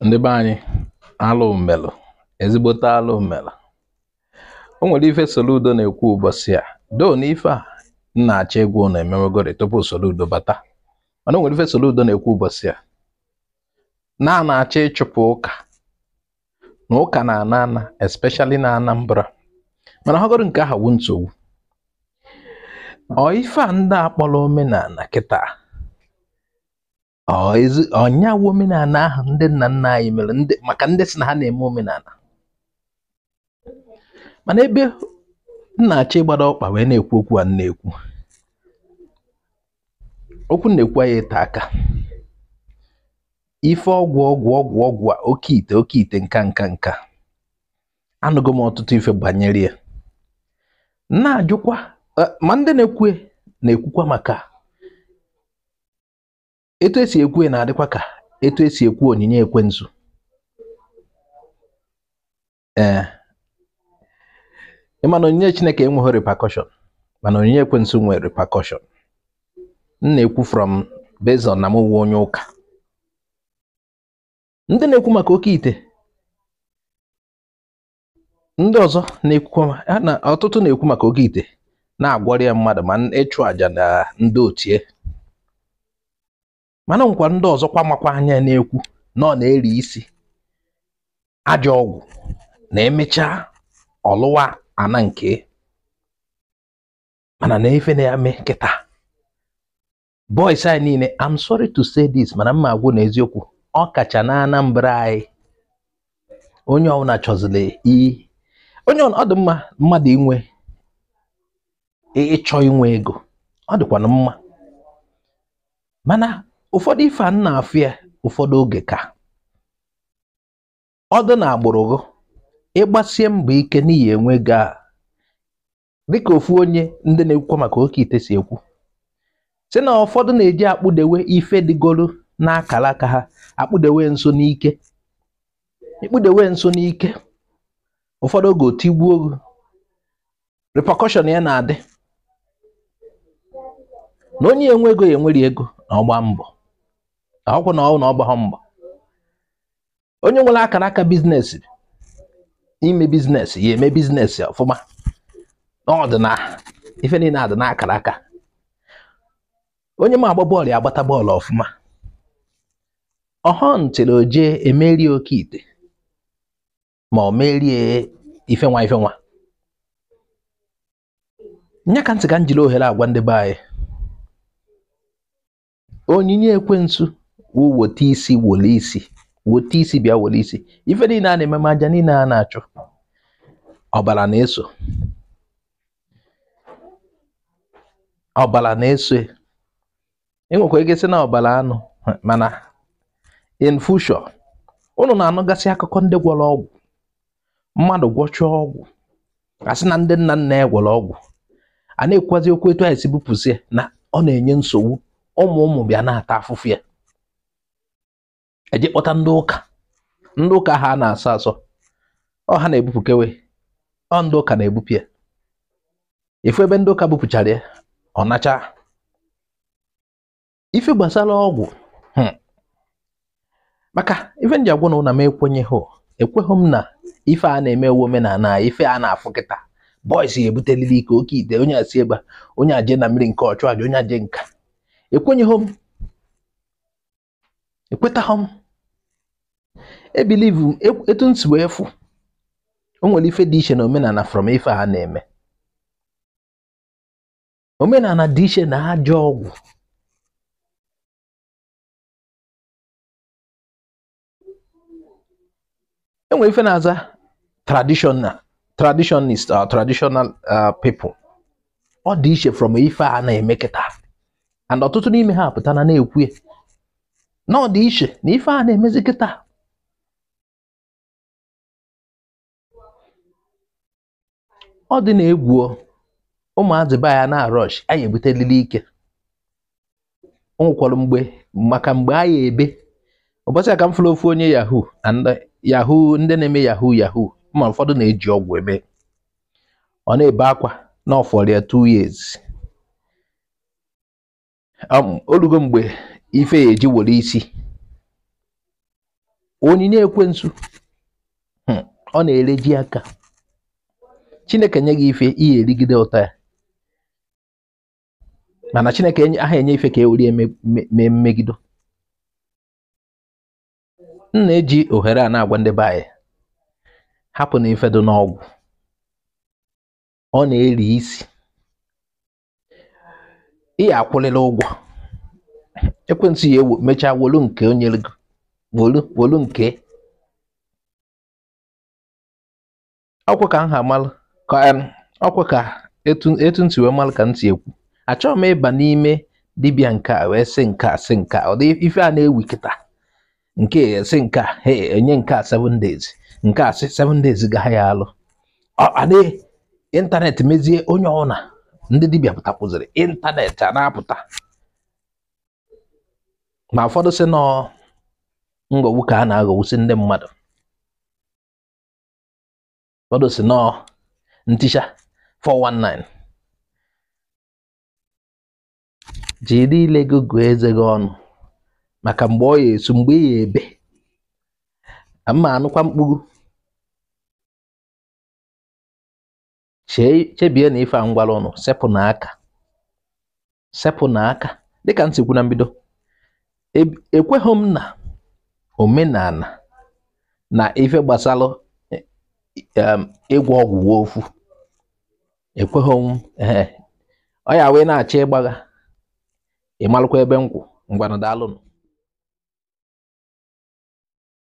Ndị be anyị, alụ melụ, ezigbote alụ melụ. O nwere ife Soludo na-ekwu ụbọchị a doo na ife a m na-achọ ịgwa ụnụ emewegori tupu Soludo bata, mana o nwere ife Soludo na-ekwu ụbọchị a na a na-achọ ịchụpụ ụka na ụka na-ana ana, especially na Anambra. Mana họgọrọ nke ahụ wụ nsogbu. Ọ ife a ndị akpọrọ omenala kịta, ọnyawo omenala ahụ ndị nna nna anyị mere, ndị maka ndị sị na ha na-eme omenala. Mana ebe m na-achọ ịgbado ọkpa wee na-ekwu okwu a na-ekwu okwu na-ekwu anyị ịta aka ife ọgwụ ọgwụ ọgwụ ọgwụ a, oke ite oke ite, nka nka nka. Anụgo m ọtụtụ ife banyere ya, na-ajụkwa ma ndị na-ekwu na-ekwukwa maka etu esi ekwu na-adịkwa ka etu esi ekwu onyinye ekwensu. Ee, ịma na onyinye Chineke enweghị repercussion, mana onyinye ekwensu nwere repercussion. M na-ekwu from based on na m wụ onye ụka. Ndị na-ekwu maka oke ite, ndị ọzọ na-ekwukwa na ọtụtụ na-ekwu maka oke ite na-agwọrọ ya mmadụ ma ịchụ àjà na ndị otie, mana nkwa ndị ọzọ kwa makwa anya na-ekwu na ọ na-eri isi ajọ ọgwụ na emechaa ọlụwa ana nke mana na ife na-eme kịta boys anyị niile. I'm sorry to say this, mana mma agwụ na eziokwu, ọ kacha na Anambra anyị. Onye ọbụla chọziri onye ọ dị mma mmadụ inwe ịchọ inwe ego, ọ dịkwanụ mma, mana ụfọdụ ife a na-afụ ya ụfọdụ oge ka ọ dị na agbụrụ gị ịgbasie mbọ ike n'ihi enwe ego a. Dịka ofu onye ndị na-ekwukwa maka oke ite si ekwu, sị na ụfọdụ na-eji akpụdewe ife dịgoro n'akara aka ha, akpụdewe nso n'ike, ịkpụdewe nso n'ike, ụfọdụ oge otigbuo ogu, repercussion ya na-adị na onye enwe ego ya enwere ego na ọgba mbọ, akwụkwọ na ọ na ọgba mbọ. Onye nwere akara aka business, ime business ya eme business ọfụma, na ọ dị na ife niile adị n'akara aka. Onye ma agba bọọlụ ya agbata bọọlụ ọfụma, ọhọ ntịrị oje emerie oke ite ma ọ merie ife nwa ife nwa. Nya ka ntị ka m jiri ohere agwa ndị be anyị, onyinye ekwensu wụ weta isi wole isi, weta isi bịa wole isi. Ife niile a na-eme, aja niile a na-achụ, ọbara na-eso, ọbara na-eso. Ị nwekwa ike sị na ọbara anụ, mana in future unu na-anụgasị akụkọ ndị gwọrọ ọgwụ, mmadụ gwọchaa ọgwụ asị na ndị nna nna ya gwọrọ ọgwụ, a na-ekwuzi okwu etu anyị si bupụsị na ọ na-enye nsogbu, ụmụ ụmụ bịa na-ata afụfụ ya. Eje kpọta ndị ụka, ndị ụka ha na-asọ asọ, ọ ha na-ebupụkewe, ọ ndị ụka na-ebupụ ya. Ifu ebe ndị ụka bupụchara ya, ọ nacha ife gbasara ọgwụ. Maka ife nji agwụ na ụna m ekwenyeghị, ekweghị m na ife a na-eme ewu omenala, ife a na-afụ kịta boys ya ebutelili ike oke ite, onye asi ebe onye aje na mmiri nke ọchụ aja, onye aje nka. Ekwenyeghị m, ekwetaghị m, ebilivu m etu m si wee fụ o nwere ife dị iche na omenala from ife a na-eme. Omenala dị iche na ajọ ọgwụ. Enwere ife na-aza traditional, traditionalist or traditional people, ọ dị iche from ife a na-eme kịta. And ọtụtụ n'ime ha apụtana na-ekwu ya na ọ dị iche na ife a na-emezi kịta. Ọ dị na-egwu ụmụazị be ya na-arọsh anyị ebutelili ike. O nwekwara mgbe maka mgbe anyị ebe ụbọchị a ka m fụrụ ofu onye yahoo and yahoo, ndị na-eme yahoo yahoo, ma ụfọdụ na-eji ọgwụ eme, ọ na-ebe akwa na ọ fọrọ ya 2 years. Olugo mgbe ife ya eji were isi. Onyinye ekwensu ọ na-ereji aka. Chineke nye gị ife ihe erigide ụtọ ya, mana Chineke aha enye ife ka e were mee mmegido. M na-eji ohere a na-agwa ndị be anyị, hapụ na ife dị n'ọgwụ, ọ na-eri isi. Ị akwụlịla ụgwọ ekwentị ya ewu mechaa wolu nke onye gị, wolu nke ọkwa ka nha malụ ka ọkwa ka etu ntị wee malụ ka ntị ekwu. Achọghị m ịba n'ime dibịa nke a wee sị nke a sị nke a, ọ dị ife a na-ewi kịta nke sị nke a enye nke a 7 days, nke a sị 7 days gaghị ya alụ. Ọ ịntanetị mezie onye ọna ndị dibịa pụtakwuziri ịntanetị a na-apụta, ma ụfọdụ sị nọ nghọgbu ka a na-aghọgbusi ndị mmadụ, ụfọdụ sị nọ ntisha 419. Jiri ile gị gụọ eze gị ọnụ maka mgbe ọ ya esu, mgbe ị ya ebe mma anụkwa mkpughu. Chebie na ife a ngwara ụnụ, sepụ n'aka dịka m si kwu na mbido. Ekweghị m na omenala na ife gbasara ịgwọ ọgwụ ofu, ekweghị m. Ọ ya wee na-achọ ịgbagha, ị malụkwa ebe nkwụ. Ngwanụ, daalụnụ.